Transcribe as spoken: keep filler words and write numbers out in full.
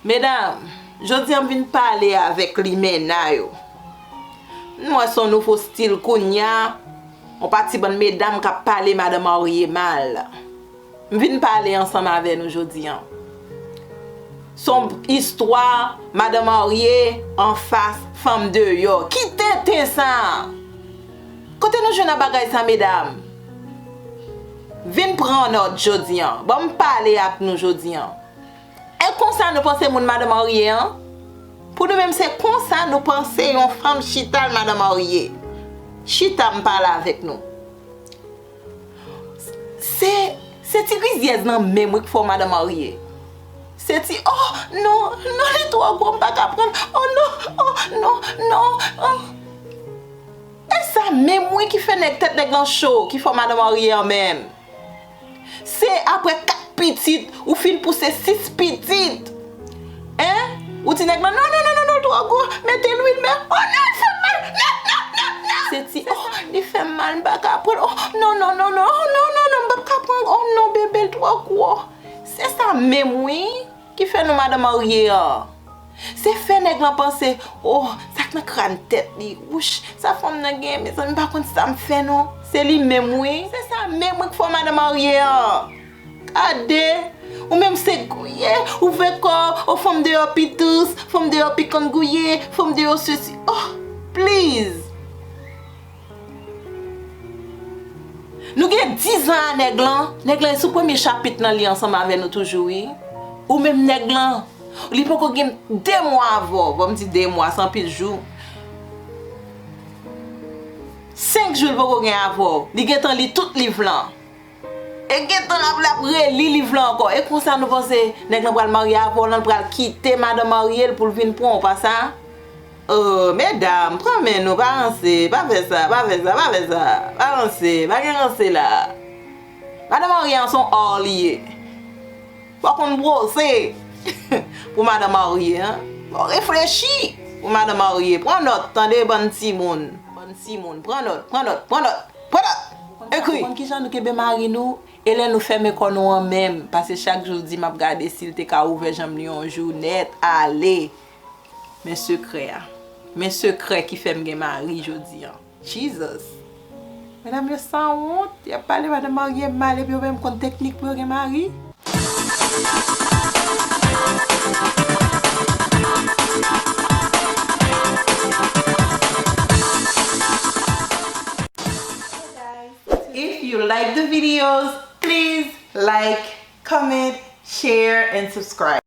Medam, jodi a m vin pale avèk limena yo. M wè se yon nouvo stil kounye a, yon pati bann medam k ap pale madan marye mal. M vin pale ansanm avè nou jodi a. Se yon istwa madan marye anfas fanm deyò. Ki tenten sa? Kote nou jwenn nan bagay sa, medam? Vin pran nòt jodi a. Ban m pale ak nou jodi a. E konsa nou panse moun madan marye an? Pou nou menm, se konsa nou panse yon fanm chita l madan marye? Chita, m pale avèk nou. Se, se ti rizyèz nan menm wi k fè w madan marye. Se ti, oh, non, non, li twò gwo, m pa ka pran l. Oh, non, oh, non, non, oh. E sa menm wi ki fè nèg tèt nèg lan cho, ki fè w madan marye an menm. Se apre kat pitit, ou fin pouse sis pitit. Hein? Ou di nèg lan, non, non, non, non, non, l twò gwo, mete lwil, men, oh non, l fè m mal, non, non, non, non. Se ti, oh, li fè m mal, m pa ka pran l, oh, non, non, non, non, oh, non, non, non, m p ap ka pran l, oh non, bebe, l twò gwo. Se sa menm wi ki fè nou madan marye an. Se fè nèg lan panse, oh, sa k nan kràn tèt li, wouch, sa fanm nan gen, mezanmi, m pa konn sa m fè non. Se li menm wi. Se sa menm wi k fè w madan marye an. Gade, ou menm se gouye, ouvè kò w, oh, fanm deyò pi dous, fanm deyò pi konn gouye, fanm deyò sesi. Oh, please. Nou gen dizan a nèg lan. Nèg lan sou premye chapit nan li ansanm avè nou toujou wi. Ou menm nèg lan, li poko gen de mwa avè w. Bon, m di de mwa, se anpil jou. Senk jou l poko gen avè w. Li gentan li tout liv lan. E gentan l ap, l ap reli liv lan ankò. E konsa nou panse nèg lan pral marye avè w, lan l pral kite madan marye l pou l vin pran w, pa sa? Oh, medam, pran men nou, pa ranse, pa fè sa, pa fè sa, pa fè sa, pa ranse, pa gen ranse la. Madan marye an se yon or li ye. Fò w konn bwose pou madan marye, hein. Fò w reflechi pou madan marye. Pran nòt, tande, bann timoun. Bann timoun, pran nòt, pran nòt, pran nòt, pran nòt. Ekri. Ou konn kijan nou kenbe mari nou? E lè nou fèmen kò nou an menm, paske chak jou l di m ap gade si l te ka ouvè janm li yon jou nèt, ale. Men sekrè a. Men sekrè ki fè m gen mari jodi an. Jesus! Medam yo sanwont, y ap pale madan marye mal epi yo pa menm konn teknik pou yo gen mari. If you like the videos, please like, comment, share, and subscribe.